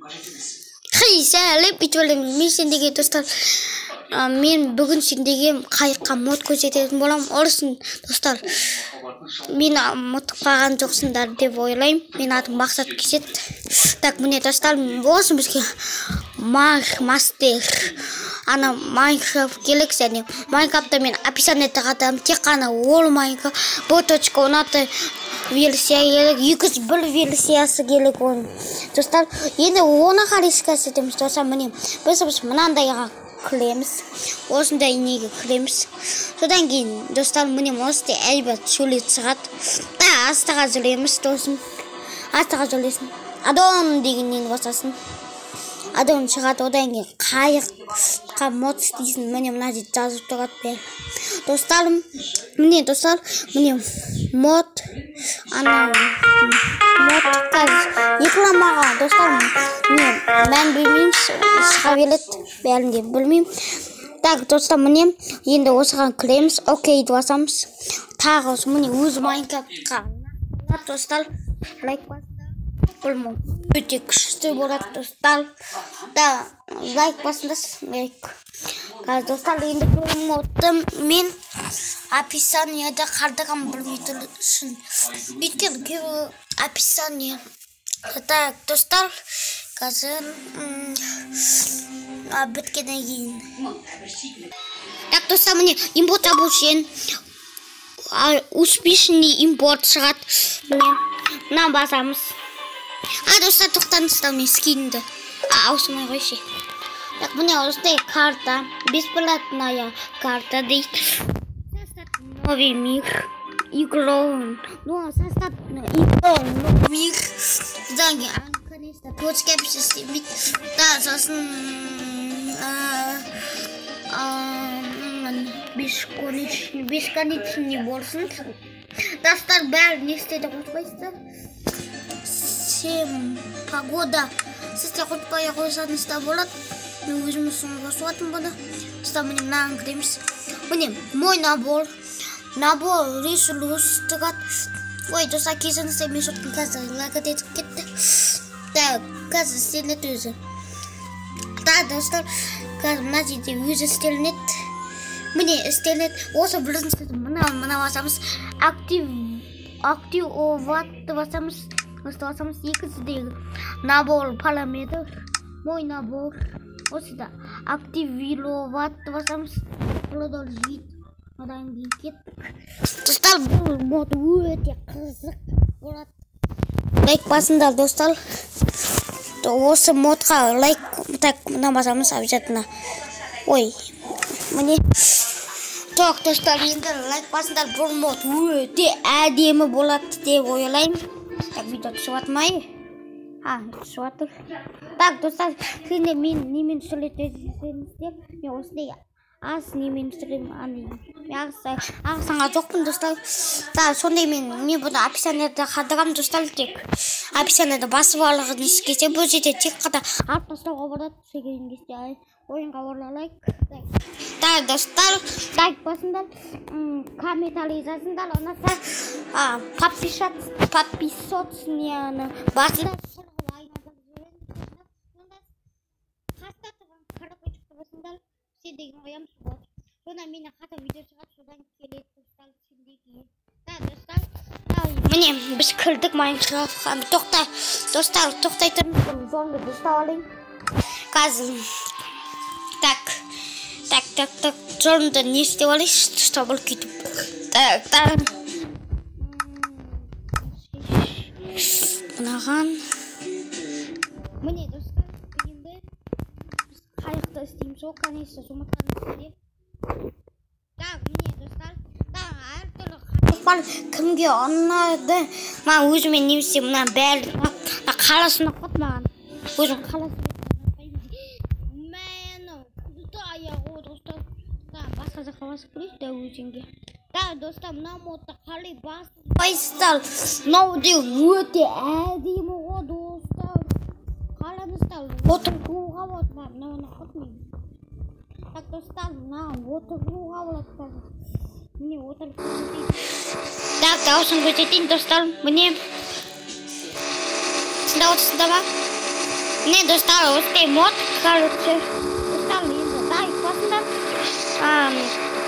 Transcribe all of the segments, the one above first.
Хей, сәлем, мен сендерге достар, мен бүгін сендерге қайыққа мод көрсететін боламын. Орысын достар, мені ұмытып қалған жоқсыңдар деп ойлаймын. Менің атым Мақсат Кесет. Так, міне достар, осы бізге Мастер ана Майнкрафт керек және Майнкрафтта мен описаниеде қатамын. Тек қана ол Майнкрафт б точка 16 версия керек, 201 версиясы керек оның. Достар, енді оны қалай көрсетеміз достар? Міне, біз мынандайға кіреміз, осындай неге кіреміз. Содан кейін достар, міне осындай әйбат сурет шығады. Да, астыға жүреміз досым, астыға жүресің, адон деген нені басасың, адон шығады. Одан кейін қайыққа мод істейсің. Міне мына жерде жазып тұрады бәрі достарым. Міне достар, міне мод, ана мод қазір рекламаға достар, міне мән бермейміз, шыға береді бәрін де білмеймін. Так достар, міне енді осыған кіреміз, окей басамыз. Тағы осы міне өз Майнкрафтқа достар лайк басыңдар, бұл мод өте күшті болады достар. Да, лайк басыңдар, лайк. Қазір достар, енді бұл модты мен описаниеда қалдырамын білмей үшін, өйткені кейбір описание. Так достар, қазір біткеннен кейін. Так достар, міне импорт обучен, успешный импорт шығады. Міне мынаны басамыз. А достар, тоқтаңыздар, мен скинді ауысырмай қойшы. Так, міне осындай карта, бесплатная карта дейді. Создать новый мир, игру, ну создать игру новый мир. Содан кейін конечно точка істемейді. Да, сосын бесконечный, бесконечный болсын. Достар, бәрі не істеді қоспайсыздар. Всем погода. Сіздер қоспай қойсаңыз да болады. Мен өзім үшін қосып жатырмын бұны. Достар, міне мынаған кіреміз. Міне мой набор. Набор ресурс тұрады. Ой, достар, кешіріңіздер, мен шоттың қазір лагать етіп кетті. Так, қазір істелінеді өзі. Да, достар, қазір мына жерде өзі істелінеді. Міне істелінеді. Осы бірінші мына басамыз. Активовать басамыз. Осы басамыз. Екіншідегі набор параметр, мой набор. Осы да активировать басамыз. Продолжить. Одан кейін кеттік. Достар, бұл мод өте қызық болады. Лайк басыңдар достар. Осы модқа лайк. Так, мына басамыз обязательно. Ой, міне. Так, достар, енді лайк басыңдар. Бұл мод өте әдемі болады деп ойлаймын. Так, видео түсіп жатыр ма? А, түсіп жатыр. Так, достар, сендер мен немен түсіресіздер? Мен осындай аз немен түсіремін, андай мен ағысанға жоқпын достар. Да, сондай мен бұны описаниеда қалдырамын достар, тек описаниеда басып алғыңыз келсе, бұл жерде тек қана алып тастауға болады. Түсірген кезде ойынға оралайық. Так, достар, лайк басыңдар, комментарий жазыңдар, ұнаса подписаться басыңдар. Қаста тұрған колокольчикті басыңдар. Все деген қоямыз. Вот. Содан менің қата видео шығады, содан келеді достар сендерге. Да, достар, міне біз кірдік Майнкрафтқа. Тоқта, достар, тоқтай тұрыңыз, зомби ұстап алайын. Қазір. Так, так, так, так, жолымды не істеп алайыншы, ұстап алып кетіп. Так, так. Мынаған. Міне достар, енді біз қайықты істейміз ғой, конечно, жұмыртқаны істейді. Так, міне достар, так, әртүрлі қайық бар, кімге ұнады? Маған өзіме немесе мына бәрі, мына қарасы ұнап қалды маған. Өзім қарасы мені күлді аяғы достар. Да, басқа жаққа басып көрейік да өзенге. Да, достар, мына модты қалай баспайсыздар? Мынау деген өте әдемі ғой достар. Қараңыздар, отыруға болады. Мынау ұнап қалды маған. Так, достар, мына отыруға болады қазір. Міне отырып көрсетейін. Так, дауысын көрсетейін достар. Міне. Тыңдап отырсыңдар ма? Міне, достар, осындай мод, короче. Достар, енді лайк басыңдар.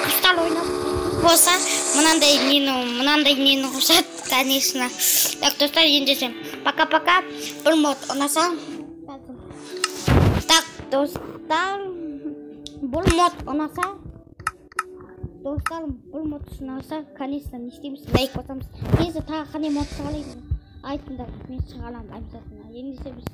Қыздар ойнап болса, мынандай нені қосады, конечно. Так, достар, ендеше пока пока. Бұл мод ұнаса, так, достар, бұл мод ұнаса, достар, бұл мод ұнаса, конечно, не істейміз? Лайк басамыз. Негізі, тағы қандай мод шығарайын, айтыңдар, мен шығарамын обязательно. Ендеше біз